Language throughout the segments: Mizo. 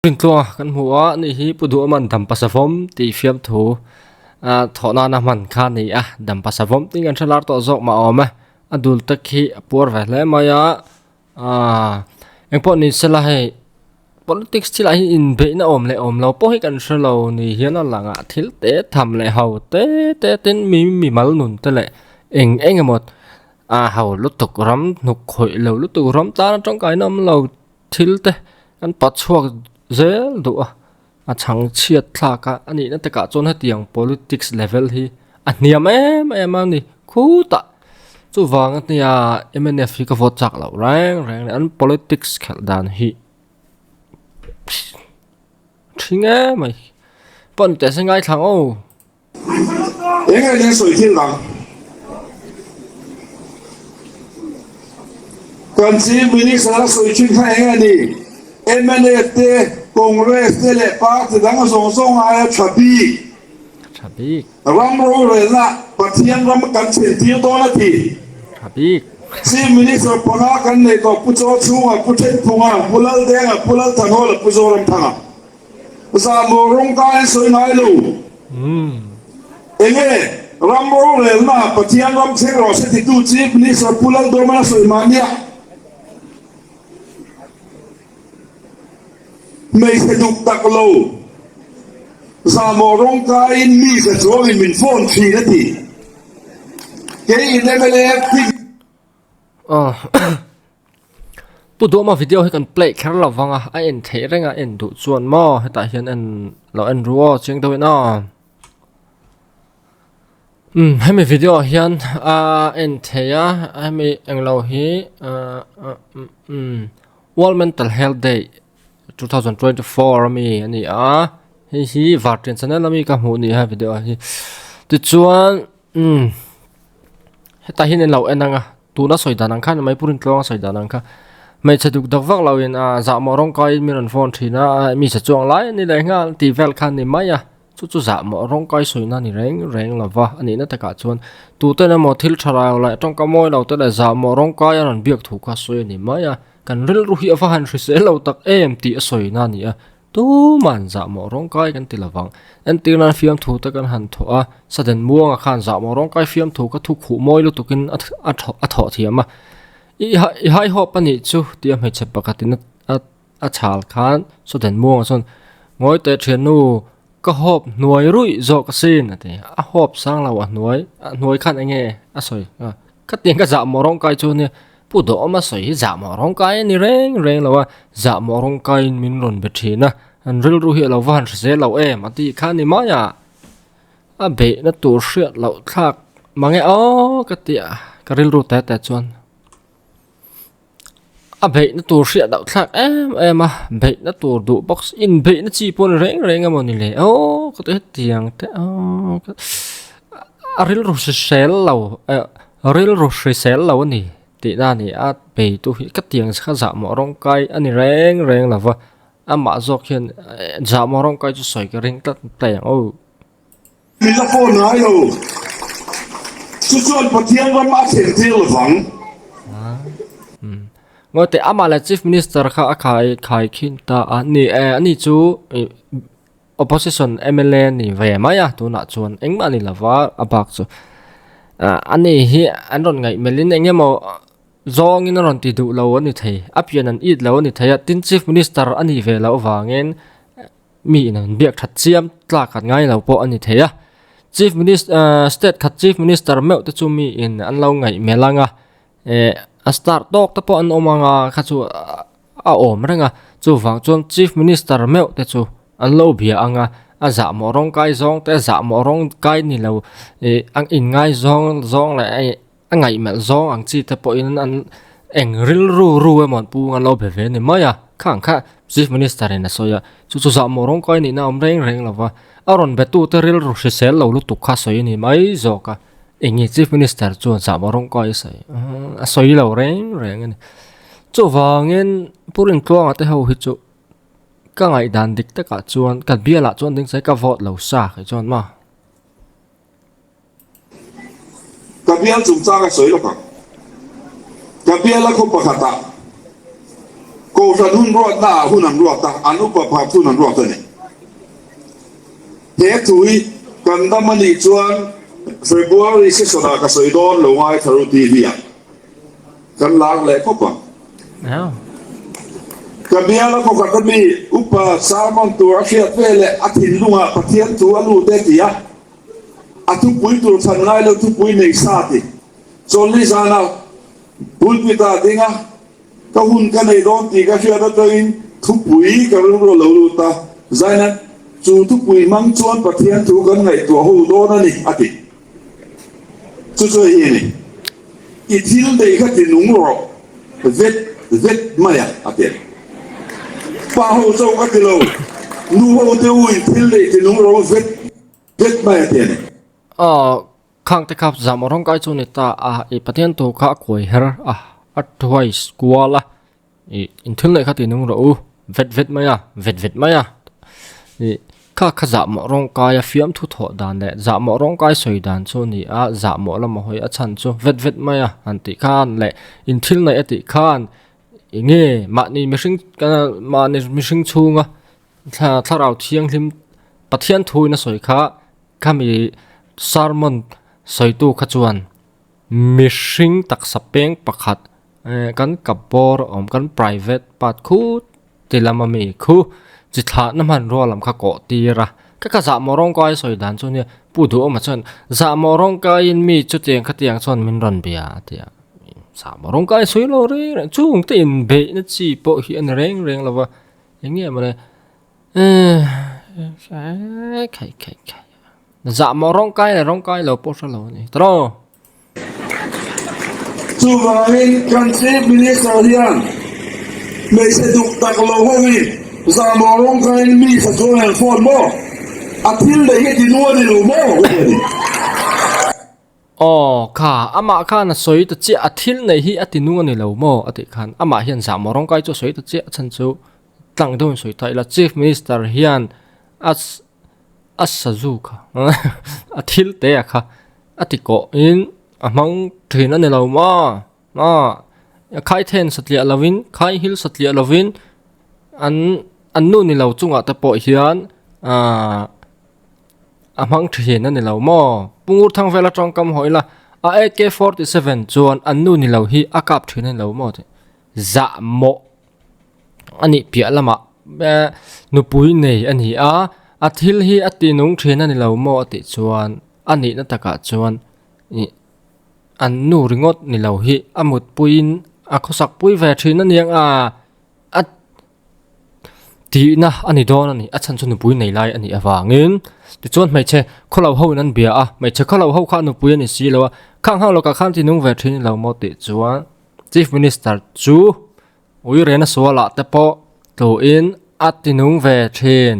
Rintluanga kan hmu a, ani hi Pu Duhawman Dampa Savawm tih fiamthu ah thawh nana hman kha a ni a, Dampa Savawm tih kan hre lar tawh zawk mah a awm e, a dul te khi a puar ve hle mai a, aaa engpawh ni sela hei politics thil ah hian inbeihna awm leh awm lo pawh hi kan hre lo ni hian a lang a, thil te tham leh ho te te tin mi mimal nun te leh eng eng emaw a ho lutuk ram hnuk khawih lo lutuk ram tan a tangkaina awm lo. Thil te kan pat chhuak zel duh a, a chhang chhiat thlak a, a nihna takah chuan hetiang politics level hi a hniam em em a ni khutah chuvang ania mnf hi ka vote chak loh reng reng leh an politics khelh dan hi ṭhing em mai pawn teh se ngaithla ang aw. Eng nge nia sawi thil dang? Kan Chief Minister a sawi thin kha eng nge ni? Mnf te, Congress te leh party dang zawng zawng aia tha bik. Tha bik. Ram rorelna Pathian ram kan chhentir dawn a ti. Tha bik. Chief Minister panga kan nei tawh Pu Chawchhunga, Pu Thenphunga, Pu Laldenga, Pu Lalthanhawla, Pu Zoramthanga. Zahmawh rawng ka en sawi ngai lo. Enge ram rorelna Pathian ram thleng rawh se titu Chief Minister Pu Lalduhman a sawi mah nia. Hmeichhe duk tak lo zahmawh rawng kaiin mi za chuangin min phone thin a ti. Kei in mla thik. Pu Duhma video hi kan play kher lo vang a, a en theih reng a en duh chuan maw hetah hian en lo en ru aw chiang deuhin aw. Umm hemi video ah hian a en theih a hemi englo hi ah umm World Mental Health Day 2024 ami a ni a hei hi Vartian channel ami ka hmuh ni a video hi tichuan umm hetah hian en lo en ang a. Tuna sawi dan ang khan Manipur in tluang a sawi dan ang kha hmeichhe duk dak vak lo in a zahmawh rawng kai in min rawn phone thin a mi che chuang lai a ni leh nghal tih vel khan ni mai a chu chu zahmawh rawng kai sawi na ni reng reng lo va a nihna takah chuan tuten emaw thil tha rau leh tawngka mawi lo te leh zahmawh rawng kai a rawn biak thu kha sawi a ni mai a kan rilru hi a va han hrisel lo tak em tih a sawi na a ni a. Tuman zahmawh rawngkai kan ti lovang. Entir nan fiamthu te kan han thawh a, Sudden Muanga khan zahmawh rawngkai fiamthu ka thu khuh mawi lutukin a a thawh thiam a. I i haihawp a nih chu tia hmeichhe pakhatin a a chhal khan Sudden Muanga chuan Ngawi teh thiannu, ka hawp hnuai ruih zawk asin a ti. A hawp sang lo a hnuai, a hnuai khan eng nge a sawi a. Khatiang ka zahmawh rawngkai chu nia Pu Dawma sawi hi zahmawh rawngkai a ni reng reng lo a, zahmawh rawngkaiin min rawn be thin a, an rilru hi a lo va han hre zel lo em a tih kha a ni mai a, a beihna tur hriat loh thlak mange aw ka ti a, ka rilru te te chuan a beihna tur hriat loh thlak em em a, beihna tur duh bawk si inbeihna chi pawh a ni reng reng emaw ni le aw ka ti hetiang te aw a rilru hrisel lo eh. Rilru hrisel lo a ni tihna a ni a, beitu hi ka tiang kha zahmawh rawngkai a ni reng reng lo va, amah zawk hian zahmawh rawngkai chu sawi ka ring tlat tlat ang aw. Min la phone ngai lo. Chu chuan Pathian ram a thlen tir lo vang. Ngawi teh amah leh Chief Minister kha a khai khai khin ta a ni e, ani chu Opposition mla ni ve mai a tunah chuan engmah a ni lova a bak chu ah ani hi an rawn ngaih melhin eng emaw zawngin a rawn ti duh lo a ni thei a pian an it lo a ni thei a tin chief minister a nih ve loh avangin mi in an biak that chiam tlak an ngai lo pawh a ni thei a chief minister ah state khat chief minister meuh te chu mi in an lo ngaih melh ang a eh a star tawk te pawh an awm ang a kha chu. A awm reng a, chuvang chuan Chief Minister meuh te chu an lo bia ang a, a zahmawh rawng kai zawng te, zahmawh rawng kai ni lo ih a inngai zawng zawng leh a ngaihmelh zawng ang chi te pawhin an eng rilru ru emaw an pu an lo be ve ni mai a, khang kha Chief Minister in a sawi a, chu chu zahmawh rawng kai nihna a awm reng reng lo va, a rawn be tu te rilru hrisel lo lutuk kha sawi a ni mai zawk a, eng nge Chief Minister chuan zahmawh rawng kai a sawi a sawi lo reng reng a ni. Chuvangin Pu Rintluanga te ho hi chu ka ngaihdan dik takah chuan ka bialah chuan ding se ka vote lo sa kei chuan ma. Ka bial chungchang a sawi lawk ang. Ka biala khaw pakhatah. Kohhran hun ruatnaah hun an ruat a, an upa pakhat hun an ruat a ni. He thu hi kan dam a nih chuan February session-ah ka sawi dawn lo ngaithla ru TV-ah kan lar leh khawp ang. Ka biala khawkhat a mi upa sermon tur a hriat ve leh a thinlungah Pathian thu a lut e ti a, a thupui tur chhan ngai lo thupui nei sa ti. Chawlhni zanah pulpit-ah a ding a. Ka hun ka nei dawn tih ka hriat atangin thupui ka rilru a lo lut a, Zainat, chu thupui hmang chuan Pathian thu kan ngaihtuah ho dawn a ni, a ti. Chu chu hei hi a ni, I thil neih kha ti nung rawh, vet vet mai a, a ti a ni. Pa ho chauh ka ti lo, nu ho te u in thil neih ti nung rawh u, vet vet mai a ti a ni. Aw, Khang te kha zam rawng kai chu ni ta a, i Pathian thu kha a kuai her a, a twice kual a, i inthil neih kha ti nung rawh u, vet vet mai a, vet vet mai a, i kha kha zahmawh rawng kai a fiamthu thawh dan leh zahmawh rawng kai sawi dan chu a ni a, zahmawh lama hawi a chhan chu vet vet mai a han tih khan leh inthil neih a tih khan eng nge mahni mihring mahni mihring chhunga thlarau thianghlim Pathian thuin a sawi kha. Khami sermon sawitu kha chuan mihring taksa peng pakhat kan kap bawr a awm kan private part khut ti lama mi khu chi thlahna hmanrua lam kha kawh tir a ka ka zahmawh rawngkai sawi dan chu nia pu duhawma chuan zahmawh rawngkaiin mi chutiang khatiang chuan min rawn bia a ti a zahmawh rawngkai sawi lo reng reng chung te inbeihna chi pawh hi a ni reng reng lo va eng nge mawle. Khai khai khai zah maw rawng kai leh rawng kai lo pawh hre lo a ni tawh. Chuvangin kan Chief Minister hian hmeichhe duk tak lo hoin zah maw rawng kaiin mi tha chuan an phone maw? A thil neih hi ti nu a ni lo maw? Ka ti a ni. Aw kha, amah khan a sawi ta chiah, a thil neih hi a ti nung a ni lo maw? A tih khan amah hian zah maw rawng kai chu a sawi ta chiah a chhan chu tlang deuhin sawi ta ila Chief Minister hian a a sazu kha a thil te a kha a ti kawh in a hmang thin a ni lo maw maw khai then satliah lovin khai hil satliah lovin an an nu ni lo chungah te pawh hian ahh a hmang thin a ni lo maw Pu Ngurthangvela tawngkam haw ila a AK-47 chuan an nu ni lo hi a kap thin a ni lo maw tih zah mawh. A nih piah lamah nupui nei a ni a, a thil hi a ti nung thin a ni lo maw a tih chuan a nihna takah chuan ih an nu ringawt ni lo hi a mutpuiin a khawsak pui ve thin a niang a, a tihna a ni dawn a ni a chhan chu nupui nei lai a nih avangin tichuan hmeichhe khawlo ho in an bia a, hmeichhe khawlo ho kha nupui a ni si lo a, khang ho lakah khan ti nung ve thin a ni lo maw tih chuan chief minister chu. Uirena sualah te pawh tluin a ti nung ve thin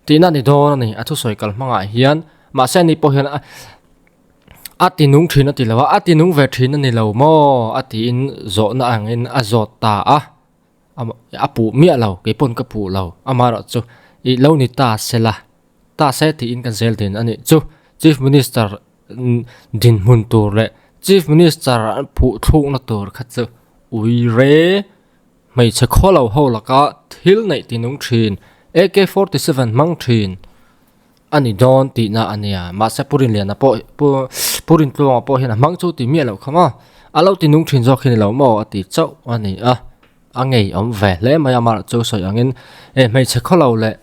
tihna ni dawn a ni a thusawi kal hmangah hian mahse ani pawh hian a ti nung thin a ti lo a a ti nung ve thin a ni lo maw a tiin zawhna angin a zawt ta a a puh miah lo kei pawn ka puh lo amaherawhchu ih lo ni ta se la ta se tiin kan zel din a nih chu chief minister dinhmun tur leh chief minister an phuh thlukna tur kha chu Uire, hmeichhe khaw lo ho laka thil neih ti nung thin, AK-47 hmang thin a ni dawn tihna a nia. Mahse Pu Rinliana pawh Pu Pu Rintluanga pawh hian a hmang chu ti miah loh kha maw? A lo ti nung thin zawk hi ni lo maw a ti chauh a ni a. A ngeiawm ve hle mai a, amah chu sawi angin e hmeichhe khaw lo leh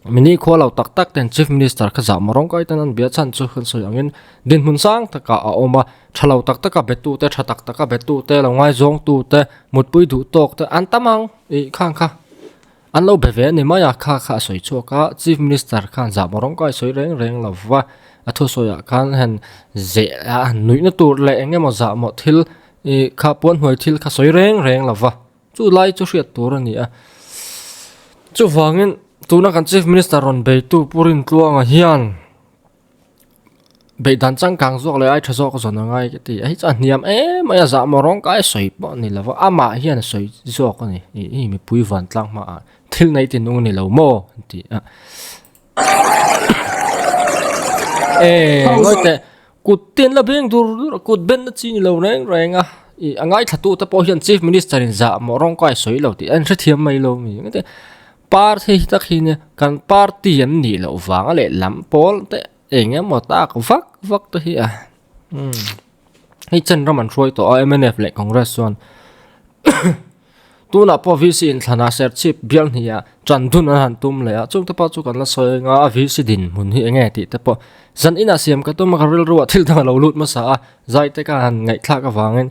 Mini khua lo tak tak ten Chief Minister kha zah mawrawng kai ten an bia chhan chu kan sawi angin dinhmun sang takah a awm a, tha lo tak taka betu te, tha tak taka betu te, lo ngaizawng tu te, mutpui duh tawk te an tam ang ih khang kha an lo be ve a ni mai a, kha kha a sawi chhuak a, Chief Minister khan zah mawrawng kai sawi reng reng lo va, a thusawiah khan han zeh a han nuihna tur leh eng emaw zah mawh thil ih kha puanhnuai thil kha sawi reng reng lo va. Chu lai chu hriat tur a ni a. Chuvangin tuna kan Chief Minister rawn beitu Pu Rintluanga hian beihdan changkang zawk leh ai tha zawk a zawn a ngai ka ti a. Hei chu a hniam em mai a, zah maw rawng kai sawi pawh a ni lo va, amah hian a sawi zawk a ni. Ih mipui vantlang hmaah thil nei ti nung a ni lo maw an ti a. E ngawi teh kut te an la beng dur dur a, kut benna chi ni lo reng reng a. I a ngaithla te pawh hian Chief Minister in zah mawh rawng kai sawi lo tih a inhrethiam mai lo mi. Engati party hi tak hi nia kan party an nih loh vanga lehlam pawl te eng emaw tak vak vak te hi a umm hei chen ram an hruai tawh a mnf leh Congress chuan tunah pawh VC inthlanah serchhip bial hnih ah tan dun an han tum leh a chung te pawh chu kan la sawi anga a VC dinhmun hi eng nge tih te pawh zan inah siam ka tum a ka rilru ah thil dang a lo lut hmasa a zai te ka han ngaihthlak avangin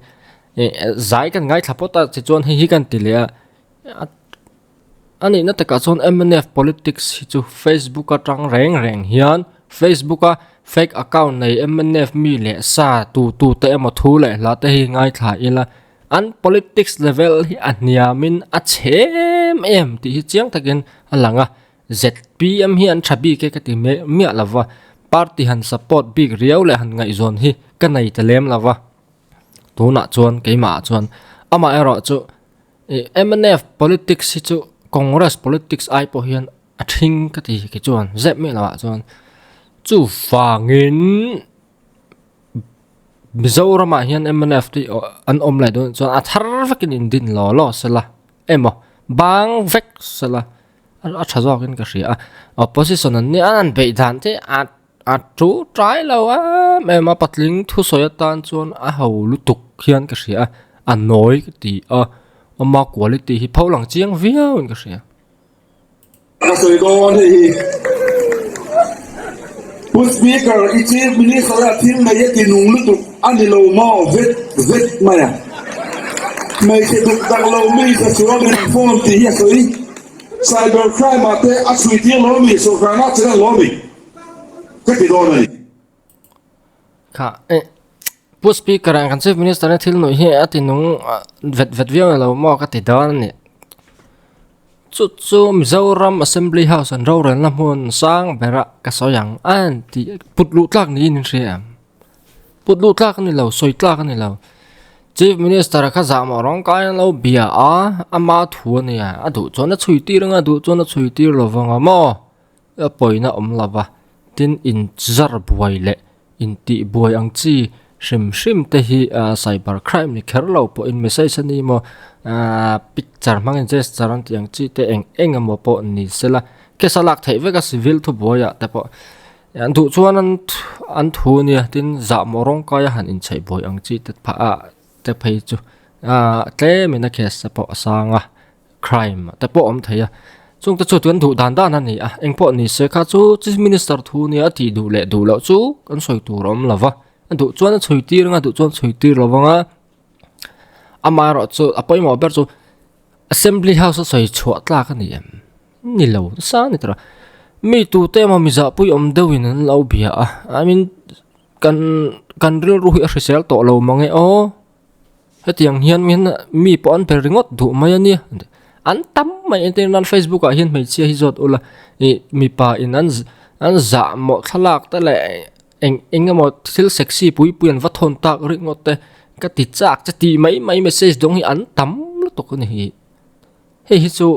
ih zai kan ngaithla phawt a tichuan hei hi kan ti leh a A nihna takah chuan mnf politics hi chu Facebook atang reng reng hian Facebook a fake account nei mnf mi leh sa tu tu te emaw thu leh hla te hi ngaithla ila an politics level hi a hniamin a chhe em em tih hi chiang takin a lang a zpm hi an tha bik e ka ti miah lova party han support bik riau leh han ngaihzawn hi ka nei ta lem lova tunah chuan keimah ah chuan amaherawh chu. Ih mnf politics hi chu congress politics ai pawh hian a thing ka ti ki chuan zep miah loh ah chuan chuvangin Mizoram ah hian mnf te an awm leh dawn chuan a thar vekin in din law law sela emaw bang vek sela a tha zawkin ka hria a opposition an nia an beih dan te a A tu tlai lo em em a, patling thusawi atan chuan a ho lutuk hian ka hria a, a nawi ka ti a, ama quality hi pho lang chiang viau in ka hria. Ka sawi dawn hei hi Pu Speaker i Chief Minister a thil nei a ti nung lutuk a ni lo maw vet vet mai a. Hmeichhe duk dak lo mi ka chuang in phone tih hi a sawi. Cyber crime ah te a chhui tir lo mi sawrkarna a che lo mi. Ka ti dawn a ni. Kha eh Pu Speaker ah kan Chief Minister a thil nuih hi a ti nung vet vet viau lo maw ka ti dawn a ni. Chu chu Mizoram Assembly House an rorelna hmun sang bera ka sawi ang a an ti put luh tlak niin in hria em? Put luh tlak a ni lo, sawi tlak a ni lo. Chief Minister kha zahmawh rawng kai an lo bia a, ama thu a nia, a duh chuan a chhui tir anga, a duh chuan a chhui tir lo vang a maw? A pawina awm lo va, tin inzar buai leh intih buai ang chi hrim hrim te hi cyber crime ni kher lo pawhin message a ni maw picture hmangin gesture an tih ang chi te eng eng emaw pawh ni sela case a lak theih vek a civil thubuaiah te pawh an duh chuan an an thu a nia tin zahmawh rawng kaia han inchheih buai ang chi te phah ah te phei chu tlemin a case te pawh a sang a. Crime te pawh awm thei a, chungte chu kan duh dan dan a ni a, engpawh ni se kha chu Chief Minister thu nia a tih duh leh duh loh chu kan sawi tur a awm lo va, a duh chuan a chhui tir anga duh chuan a chhui tir lo vang a, amaherawh chu a pawimawh ber chu Assembly House a sawi chhuah tlak a ni em? Ni lo nasa a ni tawh a, mi tute emaw mi zahpui awm deuhin an lo bia a, I mean kan kan rilru hi a hrisel tawh lo mang e aw. Hetiang hian min mi pawh an pe ringawt duh mai a nia. An tam mai entir nan Facebook ah hian hmeichhia hi zawt ula ih mipa in an an zah mawh thlalak te leh eng eng emaw thil sexy pui pui an va thawn tak ringawt te ka ti chak che tih mai mai message dawng hi an tam lutuk a ni hi. Hei hi chu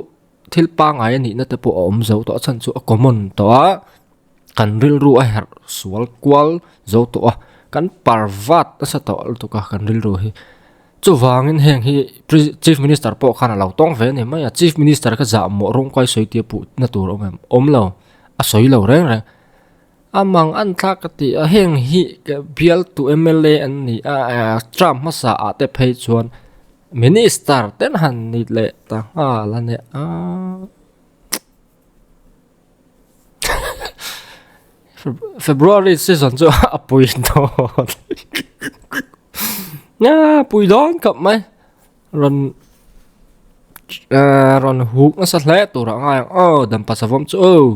thil pangngai a nihna te pawh a awm zo tawh a chhan chu a common tawh a. Kan rilru a herh sual kual zo tawh a, kan parvat nasa tawh lutuk a kan rilru hi. Chuvangin heng hi Chief Minister pawh khan a lo tawng ve a ni mai a, Chief Minister kha zah mawh rawng kai sawi tia puh na tur awm em? Awm lo, a sawi lo reng reng. A mang an thlak ka ti a, heng hi bialtu mla an ni a, term hmasa ah te phei chuan Minister ten han ni leh ta nghal a nia. February season chu a pui dawn a pui dawn khawp mai rawn rawn huk nasa hle tur a ngai ang aw dampa savawm chu aw.